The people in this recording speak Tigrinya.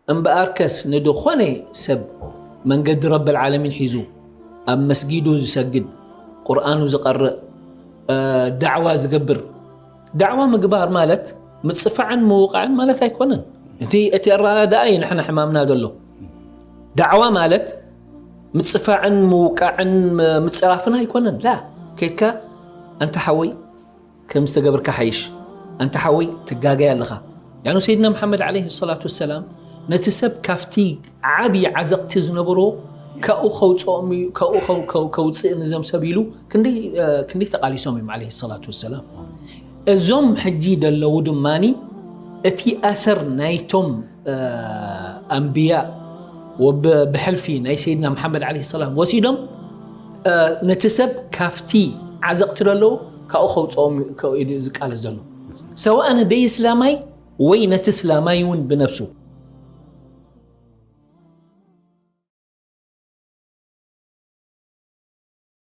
እምበኣርከስ ንድኾነ ሰብ መንገዲ ረብል ዓለሚን ሒዙ ኣብ መስጊዱ ዝሰግድ፣ ቁርኣኑ ዝቐርእ፣ እ፣ ዳዕዋ ዝገብር፣ ዳዕዋ ምግባር ማለት ምጽፋዕን ምውቃዕን ማለት ኣይኮነን። እቲ እቲ ኣረዳድኣ እዩ ንሕና ሕማምና ዘሎ። ዳዕዋ ማለት ምጽፋዕን ምውቃዕን ም- ምጽራፍን ኣይኮነን። ላ፣ ከድካ ኣንታ ሓወይ ከም ዝተገብርካ ሓይሽ፣ ኣንታ ሓወይ ትጋገይ ኣለኻ። ያኑ ሰይድና መሓመድ ዓለይሂ ሰላቱ ወሰላም ነቲ ሰብ ካብቲ ዓቢ ዓዘቕቲ ዝነበሮ ካብኡ ከውፅኦም እዩ፣ ካብኡ ከው- ከው- ከውፅእ ንዘም ሰብ ኢሉ ክንደይ እ፣ ክንደይ ተቓሊሶም እዮም ዓለይሂ ሰላቱ ወሰላም። እዞም ሕጂ ደለዉ ድማኒ እቲ ኣሰር ናይቶም እ፣ ኣንብያ ወብ- ብሕልፊ ናይ ሰይድና መሓመድ ዓለይሂ ሰላም ወሲዶም እ፣ ነቲ ሰብ ካብቲ ዓዘቕቲ ደለዎ ካብኡ ከውፅኦም እዩ ዝቃለስ ዘሎ። ሰዋእ ንደይ እስላማይ ወይ ነቲ እስላማይ እውን ብነብሱ